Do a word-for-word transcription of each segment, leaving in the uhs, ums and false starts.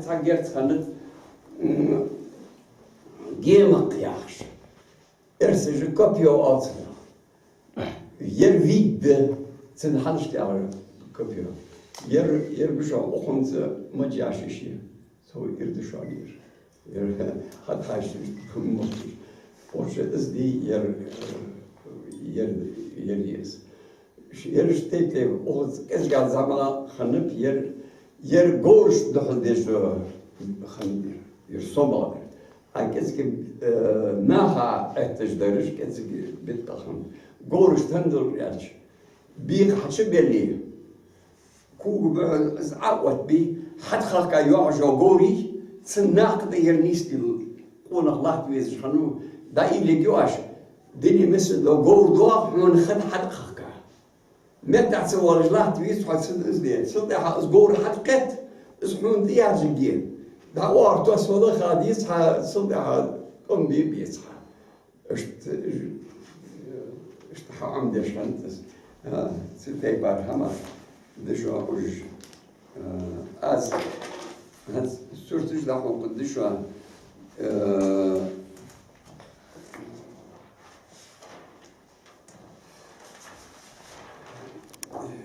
Цхьа герз хиннад, м, гемакх яхаш. Эрсаша копьё оал цунах. Ер вийд да, цун хьалхашка тӀехьа копьё. Ер, ер ба шоана укхунца маджаши ши. Цо ир да шоана ер. Ер хьатӀахьаьжча, хӀама мохташ. Оаш из дий ер, ер, ер еза. Ераш тайп-тайпара, укхаза кӀезига зӀамагӀа хиннаб ер, ер говрашта духьал деш хиннад ер, ер сомагӀа дар. А кӀезига, э, наха Ӏетташ дараш, кӀезига биткъа хиннад. Говрашта хӀана дар аьлча, бийкъа хьачубелле, кога бухьал из Ӏоотта бий, хьатӀахьекха йоагӀаш йола говрий, цун накха тӀа ер нийсдилла къонах латта везаш хиннав, дӀаийллиг ю оаш, дина миса дола говр доагӀа хьона хана хьатӀахьекха. Меттахь ца воалаш латта веза хьо цунна из де. Цул тӀехьа из говр хьатӀакхетта, из хьона тӀаяржаргья. ДӀаоагӀар тос вала ха деза хьа, цул тӀехьа тӀом бе беза хьа. Иштта, иштта хьа Ӏомадеш хиннад из. А, цу тайпара хӀама да шоана уж. А, аз, аз сурташ дӀахьокхаргда шоана. Э,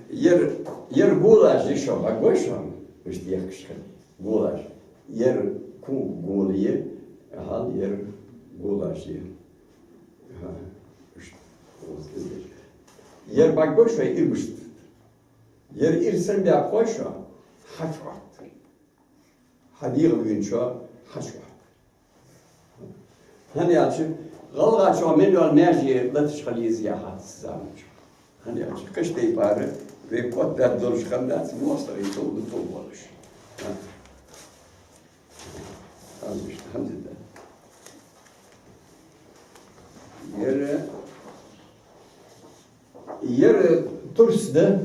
Ер, ер голаш я шоана, бакъ ба шоана, иштта ехкаш хиннай. Голаш. Ер кога гола я, хьал ер голаш я. Аха, иштта. Ер бакъ ба шоана, ир мишта да. Ер ир санна баьб хой шоана, хьачуотт. Хьа дегӀа вийначоа хьачуотт. ХӀана аьлча, гӀалгӀачоа мел йола маьже латаш хила еза яхац заман чу. ХӀана аьлча, кхыча тайпара вай котбаьнна долаш хиннадац, моастагӀий тов да тов болаш. Аз иштта хӀанз да. Ер Ер турс да,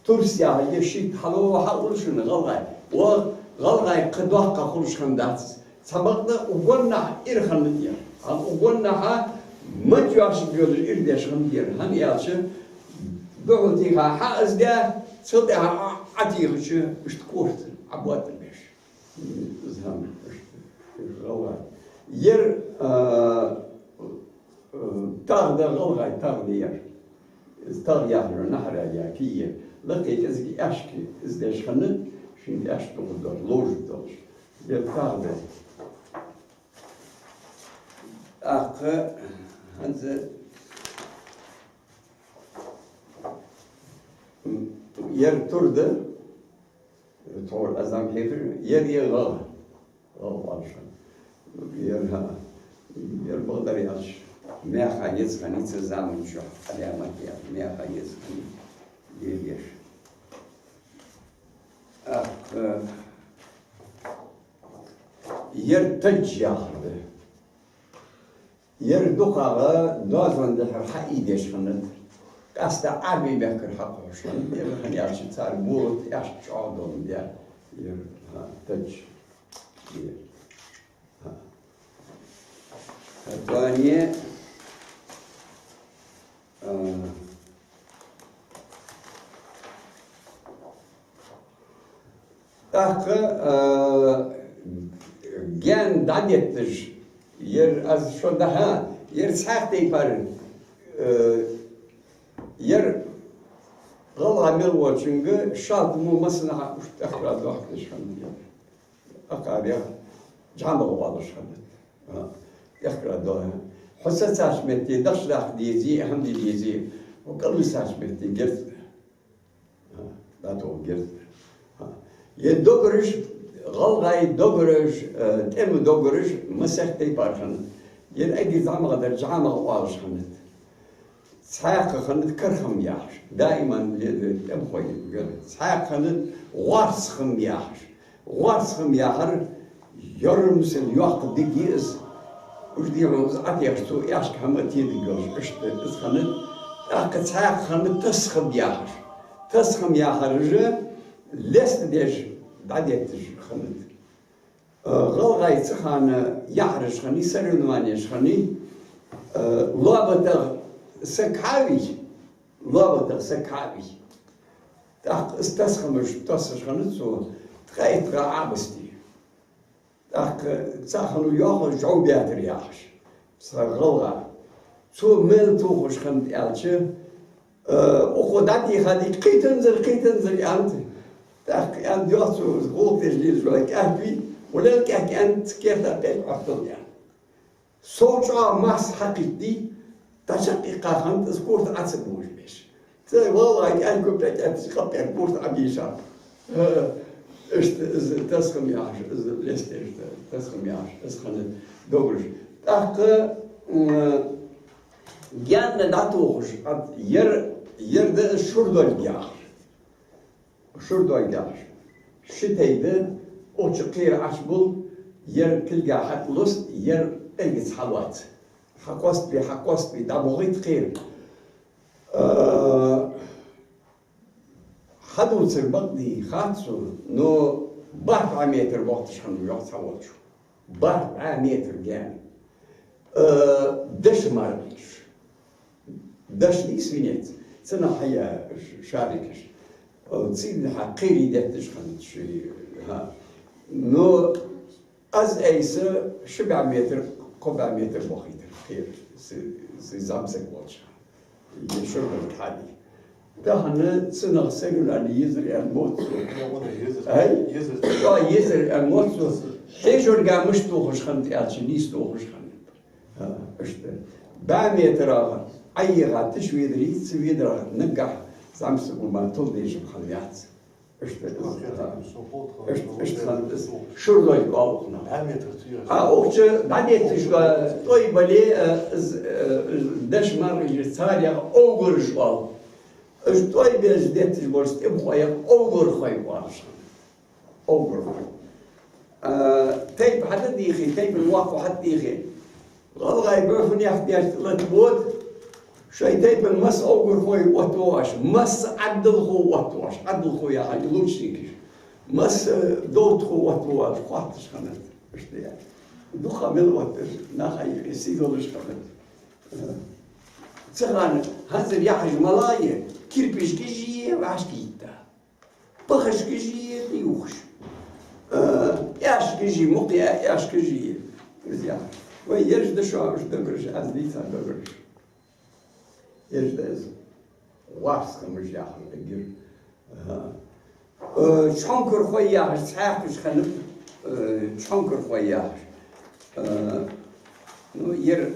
турс яхар я шийтта хьалха хьаоал шоана гӀалгӀай. Ва гӀалгӀай кхы доккха хулаш хиннадац. Цхьабакъда укх гонахьа ир хиннад ер. Амма укх гонахьа маджашка йолаш ир деш хиннад ер. ХӀана аьлча, духьал тийха хьа из даь, цул тӀехьа Ӏа, Ӏотехача, иштта корта Ӏобоаттабеш. Из хӀама, гӀалгӀай. Ер, а, а, тагӀа да, гӀалгӀай тагӀа да ер. Из тагӀа яхар нахьара я, кий я. Лакхе кӀезига аьшка из деш хиннад, шийна аьшка дукха долаш, ловзаш долаш. Ер тагӀа да. ТӀаккха хӀанз ер тур да. Тхьовра аз ам хетар, ер я гӀалгӀа. ГӀалгӀа оалаш хиннад. Ер, хӀа, ер бакъдар аьлча, маьха еза хиннай цу заман чу, Ӏаламат яха, маьха еза хиннай, ер еш. ТӀаккха, э, ер тадж яхар да. Ер дукхагӀа доазон дехьара хьаийдеш хиннад. Къаьстта Ӏарбий мехкара хьакхухьаш хиннад. Ер хӀана аьлча цар болат аьшка чӀоагӀа долаш да. Ер, хӀа, тадж. Ер. ХӀа. ХӀаьта а, ТӀаккха, а, гаьна дӀадетташ, ер аз шоана дӀахьа, ер цхьаькха тайпара, а, ер гӀалгӀа мел волчунга шалта мо массанахьа уж тӀехкара доахкаш хиннад ер. Акхарех жамагӀа оалаш хиннад. А, тӀехкара доахкаш. Хьо сецача метте дахча даккха дезий, хӀама де дезий, хьо кӀалвисача метте герз да. А, дӀатоха герз да. А, ер догараш, гӀалгӀай догараш, э, тӀема догараш массехк тайпара хиннад. Ер эггара зӀамагӀа дар жамагӀа оалаш хиннад. Цхьаькха хиннад кархам яхаш. Даиман ле-, тӀемахой вер. Цхьаькха хиннад гӀорсхам яхаш. ГӀорсхам яхар, йоармсел йоккха диг я из. Уж дийхьа из Ӏотехаш, цо аьшка хӀама а тедиг йолаш, иштта из хиннад. ТӀаккха цхьаькха хиннад тасхам яхаш. Тасхам яхар уж лестадеш дӀадетташ хиннад. Э, гӀалгӀай цу хана яхьараш хиннай, соревнованеш хиннай, э, лоабатагӀа саг хьавий, лоабатагӀа саг хьавий. ТӀаккха из тасхамаш тоссаш хиннад цо, ткъаь итт гӀа Ӏобасте. ТӀаккха цхьа хиннав йоах жӀов баьтар яхаш, цхьа гӀалгӀа. Цо мел тохаш хиннад аьлча, э, укхо дӀатӀехьа дика, кхийтанзар, кхийтанзар, аьннад. ТӀаккха аьннад йоах цо, гӀулакх деш лелаш вай кӀаьнк вий, гулел кӀаьнк, аьннад, керта пӀелг Ӏоттал, аьннад. Сов чӀоагӀа масса хьакхийтта дий, дӀачакхъиккха хиннад из, корта Ӏо ца божабеш. Цу валлахӀи, кӀаьнк купе кӀаьнк къаппер корта Ӏобийшаб. Э, иштта из тасхам яхаш, из лесташ, тасхам яхаш, из хиннад дограш. ТӀаккха, м, гаьна дӀатохаш, ад ер, ер да из Шурдолга яхар. Шурдолга яхаш. Ши тайпа да, укх чу кхера Ӏочубул, ер кулга хьатӀалус, ер кулгаца хьалоац. Хьакъоастабе, хьакъоастабе, дӀабохийт кхера. Э, хьадувцар бакъдий хац сона, но бархӀ бӀаь метр боахташ хиннав йоах цхьаволчо. БархӀ бӀаь метр гаьна. Э, дешан маргӀаш. Дешан дий, свинец. Цунах хьаяь ш-, шарикаш. Э, цигахьа кхерий детташ хиннад ши, хӀа. Но аз айса ши бӀаь метр, кхо бӀаь метр бохийтар кхера. Се, се зӀамсаг волча. Е шурбат хьади. Тахан цунах сарулан езар аьнна моццо. Ай? Езар. А, езар аьнна моццо. Хьежарга мишта тохаш хиннад аьлча, нийса тохаш хиннад. А, иштта. БӀаь метрах Ӏайха тиша ведар, ца ведарах наггахьа зӀамсаг ва ма тул дезаш хиннаяц. Иштта, иштта, иштта хиннад из. Шурдолга оал укханах. А укх чу дӀадетташ дола тӀой бале, э, из, э, из дешан маргӀаш, царех овгараш оал. Уж тӀой беш детташ болча тӀемахоех овгархой оалаш хиннад. Овгархой. Э, тайпа хьатӀадийхе, тайпан воккхагӀа хьатӀадийхе. ГӀалгӀай бӀоьфанех дерт лата бода, шоай тайпан масса овгархой оттаву оаш, масса Ӏаддалхо оттаву оаш, Ӏаддалхо яхар лучникаш. Масса довтахо оттаву оаш, хоатташ хиннад. Иштта я. Дукха мел оттар, наха юкъе сий долаш хиннад. Цу хана хӀанзар яхаш мала я, кирпишкаши вӀашкаетта. Пахашкаши тӀаювхаш. Э, аьшкаши, мукъа аьшкаши. Из яхар. Вай ераш да шоаш дограш, аз дийца дограш. Ераш да из. Варсхамаш яхар эггара. Ага. Э, чхьонкархой яхаш цхьаькхаш хиннаб, э, чхьонкархой яхаш. Э, ну, ер,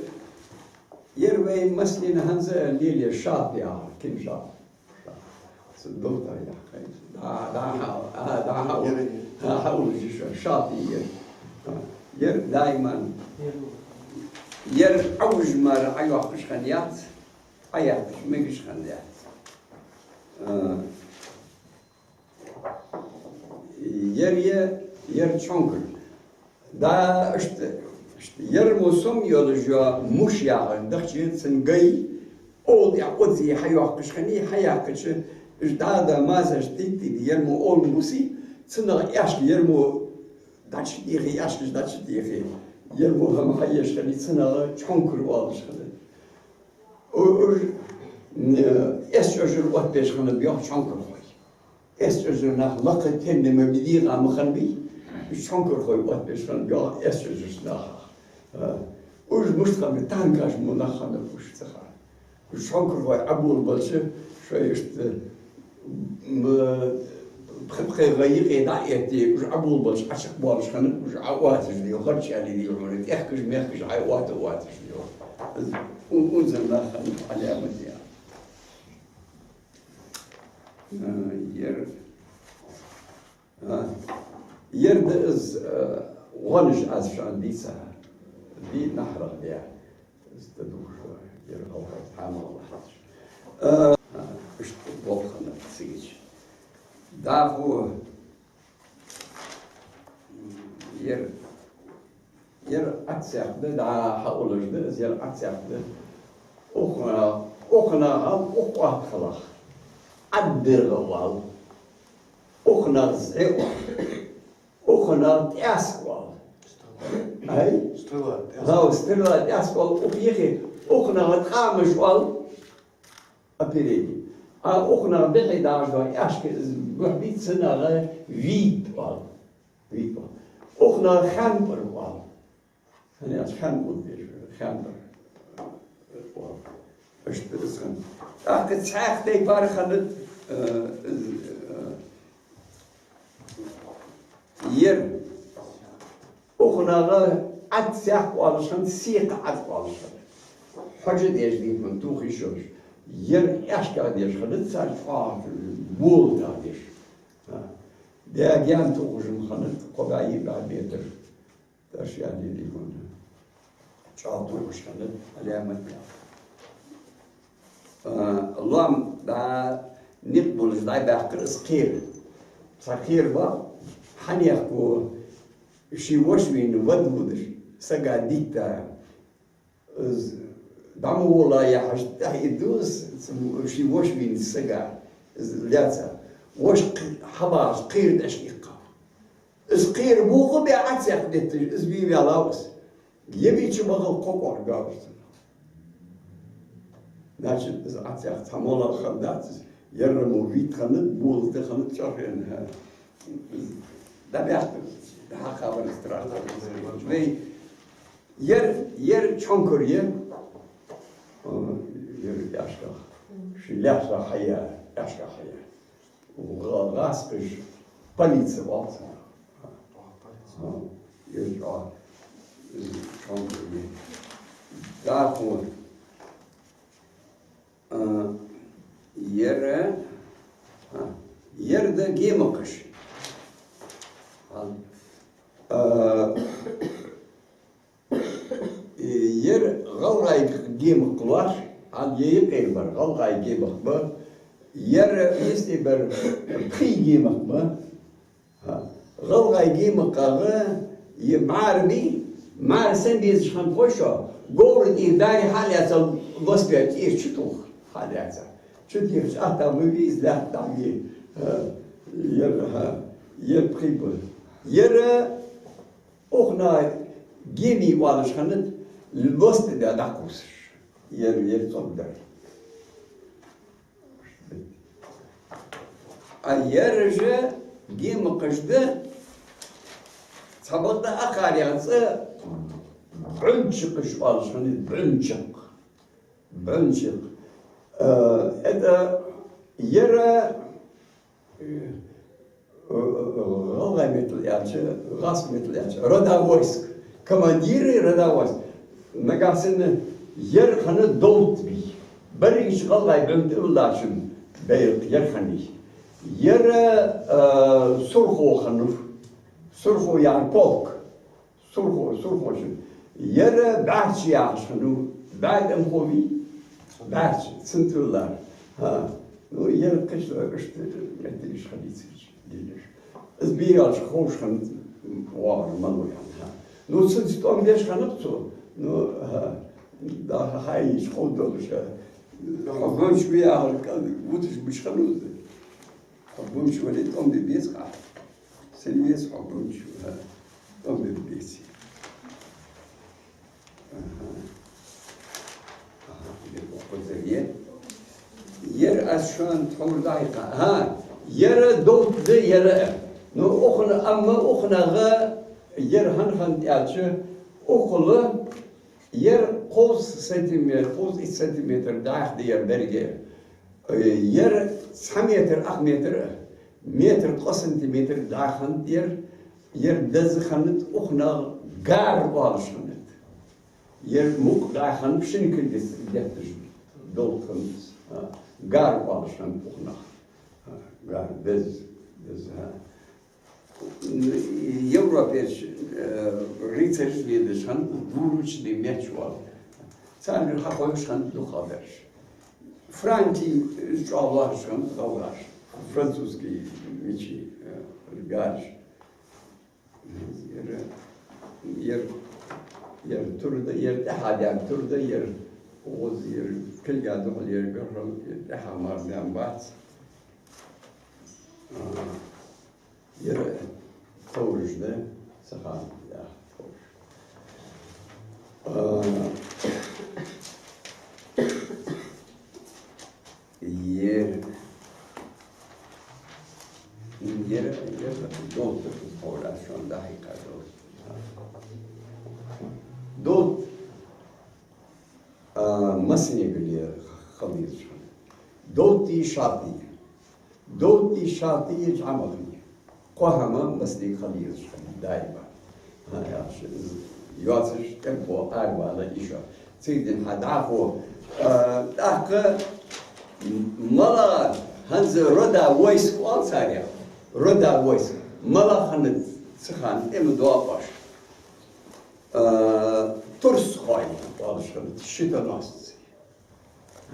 ер вай массанена хӀанз лелае шалта яхар, кин шалта. Цу долтара яхкай. Да, да, хьа, а, да, хьа, да, хьа, улжи шо, шалта ер. Ер даиман. Ер Ӏовужа мара Ӏойоаккхаш хиннаяц, Ӏояхкаш мегаш хиннаяц. А, ер е, ер чхьонкар. Да, иштта, иштта, ер мо сом йолаш йола муш яхар дахча, цун гай, оал тӀехьа оззи хьайоаккхаш хиннай, хьаяьккхача, уж дӀа-да мазаш титтиди, ер мо оал муси, цунах аьшка, ер мо дӀачудехе, аьшкаш дӀачудехе, ер мо хӀама хьаеш хиннай, цунах чхьонкар оалаш хиннад. У-, уж, м, эс чӀожар оттабеш хиннаб йоах чхьонкархой. Эс чӀожар нах лакха тенна ма бедийгӀа ма хиннабий, уж чхьонкархой оттабеш хиннаб йоах эс чӀожарча нахах. А, уж мишта хиннаб, танкаш мо нах хиннаб уж цу хана. Уж чхьонкархой Ӏоболабелча, шоай иштта, м, пхи-пхи гӀа юкъе дӀа а этте, уж Ӏоболабелча Ӏочакхбоалаш хиннаб, уж Ӏооаташ дий, харчали дий, хьона тӀехкаш-мехкаш Ӏооаташ дий. Из у-, унзара нах хиннаб Ӏаламат яхар. А, ер. А, ер да из, а, гӀонаш аз шоана дийца. Ди нахьрах де. Из да душ, ер гӀалгӀай хӀама латташ. А, а, иштта болх хиннад цигача. ДӀахо ер Ер Ӏаццех да, дӀа хьаулаш да, из ер Ӏаццех да. Укханах, укханах хьал, укх оттахьалах Ӏаддиргӏа оал. Укханах зӀе оал. Укханах тӀаьск оал. Ай? Стрела, тӀаьск. ХӀа, стрела, тӀаьск оал. Укх йихи, укханах ткъамаш оал. Оперение. А укханах бихьи дагӀаш дола аьшка из бухьбийца цунах вид оал. Вид оал. Укханах Ханпар оал. Хьанех Ханпар деш, Ханпар оал. Иштта да из хинна. ТӀаккха цхьаькха тайпара хиннад, э, э, ер. Укханах Ӏад-Сехк оалаш хиннад, Сехк-Ӏад оалаш хиннад. Хьожа деш дийхьан, тух йиш йолаш. Ер аьшках деш хиннад, цар чӀоагӀа болатах деш. А. Даьга гаьна тухаш хиннад, кхо бӀаь, йиъ бӀаь метр. Таш яьнна дийхьан. ЧӀоагӀа тухаш хиннад, Ӏаламат яьнна. А, лоам дӀа никъ болаш дӀабаьккхар из кхера. Цхьа кхера ба, хьанехко ший воша вийна вад вудаш, сага дитта. Из дӀа ма вола яхаш, тӀехьа идду из, ший воша вийна сага, из лаьца. Воша кх-, хьабагӀаш кхера тӀа иккхав. Из кхера букъа бе Ӏад-Сехк детташ, из бе ваьлав из. Е бийча бахал кхо кӀоарга гаьбар цунах. Значит, из Ӏад-Сехк цхьа моллагӀа хиннадац из, ерра мо вита хиннад, болата хиннад, чӀоагӀа хиннад, хӀа. ДӀабаьхкаб, дӀахьакхабар из трактор. Вай, ер, ер чонкар я. Э, ер аьшках. Ши лаьша хьая, аьшках хьая. Гъа-, гӀазкхаша полиция оал цунах. А, ер чӀоагӀа, э, чонкар я. ДӀахо, а, ер, а, ер да гемакхаш. А, а, Э, ер гӀалгӀай гемакх лоархӀ, хӀанз е юкъера бар гӀалгӀай гемакх ба, ер юстара бар пхий гемакх ба. ХӀа. ГӀалгӀай гемакхага е мӀара бий, мӀара сенна безаш хиннад хой шоана, говра тӀера даьй хьалаьца, лостаца тӀера чу тоха хьалаьца. Чу техача атта ма вий из, лаьтта дӀавий. ХӀа. Ер, хӀа, ер пхий ба. Ер Укханах геми оалаш хиннад, лоста да дӀакхувсаш. Ер, ер цӀогдар. А ераш гемакхаш да, цхьабакъда акхарех цӀа бӀунчакхаш оалаш хиннад, бӀунчакх. Бенчик. Э, это ер, э, э, гӀалгӀай меттала аьлча, гӀазкхий меттала аьлча, рода войск. Командиры рода войск. Нагахь санна ер хиннад довтта бий. Берригача гӀалгӀай бӀунтӀа иллачун байракх ер хиннай. Ер, э, Сурхо хиннав. Сурхо яхар полк. Сурхо, Сурхочун. Ер БӀаьрча яхаш хиннав. БӀаь тӀемахо вий? БӀаьрча, цун тӀа уллар. ХӀа. Ну, ер кхыча иштта меттигаш хиннай цигача дийнахьа. Из бе йоаллаш ховш хиннад, вахар мала ва аьнна, хӀа. Ну, цунца тӀом беш хиннаб цо. Ну, хӀа. ДӀахо хьайийча хов долаш, хӀа. Хьо гонча ве яхар, вуташ беш хиннав из. Хьо гонча вале, тӀом бе беза-кх Ӏа. Сенна веза хьо гонча, хӀа? ТӀом бе беза. Аха. Аха, бе боккхуза е. Ер аз шоана тхьовра дӀахьийха. ХӀа, ер довтта да, ер а. Ну, укхана, амма укханах ер хӀана хиннад аьлча, укхул ер кхузткъа сантиметр, кхузткъа итт сантиметр дӀаьха да ер беррига. Э, ер цхьа метр, ах метр, метр ткъо сантиметр дӀаьха хиннад ер, ер деза хиннад, укханах гар оалаш хиннад. Ер мукъа дӀаьха хиннаб, шин кулг детташ довтта хиннад. А, гар оалаш хиннад укханах. А, гар, деза, деза, а. Европерча, э, рыцараш лелаш хиннад двуручный меч оал. Царна хьаховш хиннад дукхагӀдараш. Франки чӀоагӀа лоархӀаш хиннад гӀалгӀаша. Французские мечи, э, гараш. Ер, ер, ер тур да, ер тӀехьа даьнна тур да, ер укхаза, ер кулга духьал, ер гаргара, ер тӀехьа мара даьнна бац. А, Ер тховраш да, саха, я, тховраш. А, ер, ер, ер, долтар, тховраш, шоана дӀахьийха долаш. хила езаш хиннад. Довтти, шартти. Довтти, шартти, жӀамахи. Кхо хӀама массанега хила езаш хиннад даим. ХӀа, яхаш, из йоацаш, тӀемхо аравала иша. Цига денз хьа дӀахо, а, тӀаккха мала хӀанз рода войск оал царех. Рода войск. Мала хиннад цу хана тӀема доакъош. А, трусхой оалаш хиннад, щитоносцы.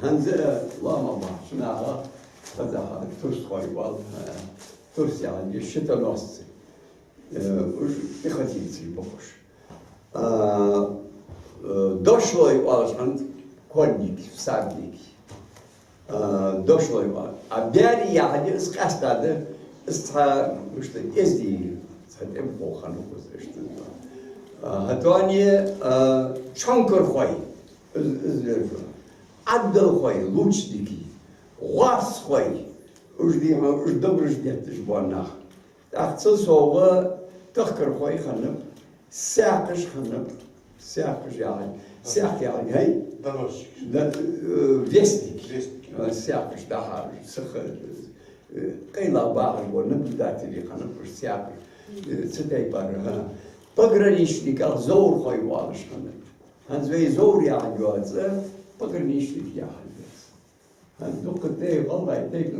ХӀанз, э, лоамагӀа бахача наха, хӀанз а трусхой оал, э, трус яхилга щитоносцы. Э, уж пехотинцы ба уж. А, э, дошлой оалаш хиннад, конники, всадники. А, дошлой оал. А баьри яхилга из къаьстта да, из цхьа, иштта эздий, цхьа тӀемхо хиннав из, иштта. А, хӀаьта а, а, чонкархой. Из, из вер шу. Ӏаддалхой, лучники, гӀоарцхой, уж дийхьа, уж дограш детташ бола нах. ТӀаккха цул совгӀа тахкархой хиннаб, саькхаш хиннаб, саькхаш яхилга, саькх яхилга, хӀай? Доносчик. Да, э, вестник. Вестник. Э, саькхаш дахьа, саха, э, къайлагӀа бахаш бола наблюдатели хиннаб уж саькхаш. Э, цу тайпара, хӀа. Пограничникех зоврхой оалаш хиннад. ХӀанз вай зовр яхилга йоаца, пограничник яхилга я из. ХӀанз дукха тайпа, гӀалгӀай тайпа,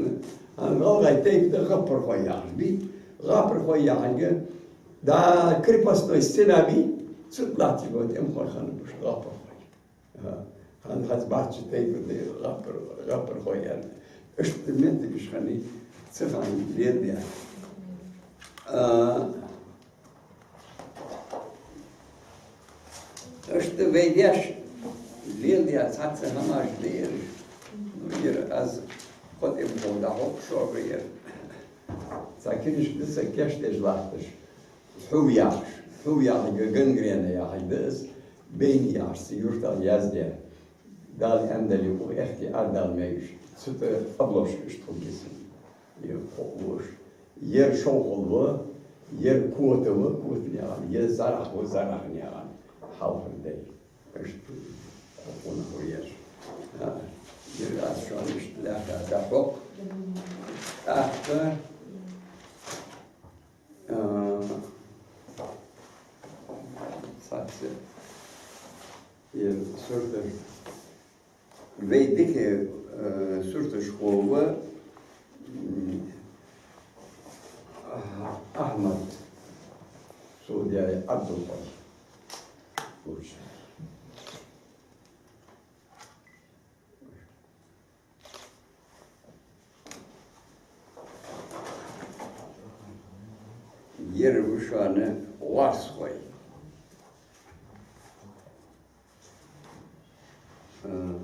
хӀанз гӀалгӀай тайпа да гӀапархой яхаш бий. ГӀапархой яхилга, да, крепостной стена бий, цу тӀа латташ бола тӀемхой хиннаб уж гӀапархой. ХӀа, хӀанз хӀанз баьчча тайпа да гӀапар-, гӀапархой аьнна. Иштта меттигаш хиннай цу хана леладаь. А, Иштта вай даьша леладаь цхьацца хӀамаш да ераш. Ну, ер аз кхо тӀемхо дӀахьокхаш шуга ер. Цхьа книжка да са кийчдеш латташ. Хьув яхаш. Хьув яхилга, гангрена яхилга да из. Бейни яхаш цу юртах яздаь. Дала аьннадале, укх аьхки арадала мегаш. Цу тӀа обложка иштта хул кисана. Е хо-, луш. Ер шовхал ва, ер кота ва, котан яхилга, ер зарах ва, зарахна яхилга. Хьалхара дай. Иштта хӀама хул ераш. А, ер аз шоана иштта лаьрхӀа дӀахьокх. ТӀаккха, а, цхьацца ер сурташ. Вай дика, э, сурташхо ва, м, Ахьмад, судья Ӏабдулхой. Ер ва шоана гӀоарцхой. Э,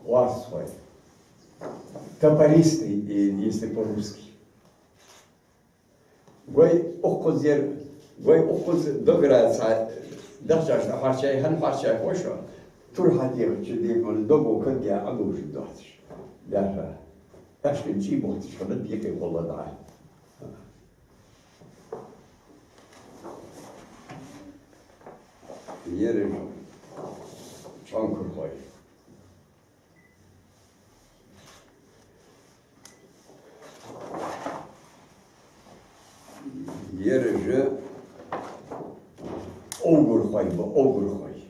гӀоарцхой. Топористы, и, если по-русски. Вай укхаза ер, вай укхаза дагара цхьа дахчаш тӀа хьарчай, хӀана хьарчай ховш, тур хьатӀехача дехьа даго кагъяь Ӏодожаш доацаш. ЛаьрхӀа. Ташкент чу ботташ хиннад, юкъе гӀолла дӀа. Ераш чонкархой. Ераш овгархой ба, овгархой.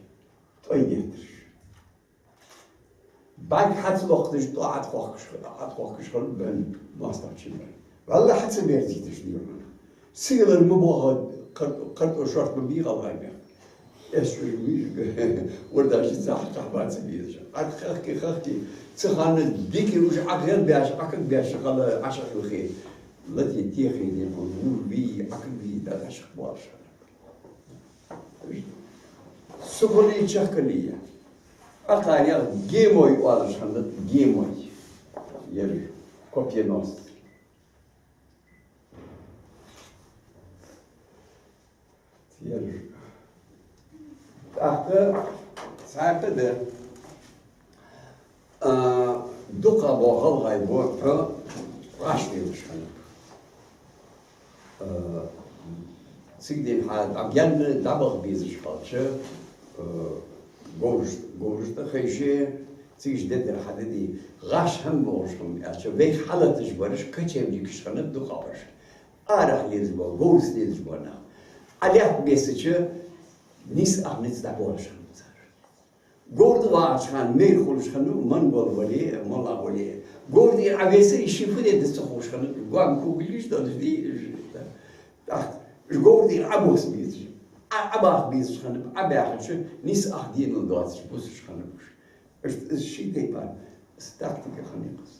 ТӀой деттараш. БӀарг хьа ца лохкаш, тӀо Ӏотхохкаш, Ӏотхохкаш хиннаб моастагӀчун бӀарг. ВаллахӀи, хьа ца мерзийташ дийр хьона. Сигалара ма боху, кар-, картош шорта ма бий гӀалгӀай мехка. Эс чура вижа, вардаши ца хьакхахьа ца безаш. Ӏа хахке, хахке, цу хана дика уж Ӏа гӀел беш, Ӏа каг беш хала Ӏашах вихе. Лати техе дехьа, вур вий, Ӏа каг вий, дагашах боалаш. Сухоли чехкали я. Акхарах гемой оалаш хиннад, гемой. Ер копьеносцы. Ер. ТӀаккха цхьаькха да. А, дукха бо гӀалгӀай бо, хьо гӀаш лелаш хиннаб. А, Цига дийнахьа дӀа-, гаьна дӀабаха безаш хилча, э, говраш, говраш тӀа хайше, цига деддар хьададе, гӀаш хӀама болаш хӀама аьлча, вайх хьалаташ бараш, кочевникаш хиннаб дукхагӀбараш. Арахьа лелаш бола, говраш лелаш бола нах. Ӏа лаьтта бессача, нийса ах низ дӀаболаш хиннаб цар. Говра тӀа вагӀача хана майра хулаш хиннав монгол вале, моллагӀа вале. Говра тӀера Ӏовессар, из ший фу де деза ца ховш хиннав, гоама когалаш долаш дий. ТӀаккха уж говра тӀера Ӏобосса безаш. Ӏа, Ӏобаха безаш хиннаб, Ӏобаьхача, нийса ах денал доацаш бусаш хиннаб уж. Иштта из ший тайпара, из тактика хиннай-кх из.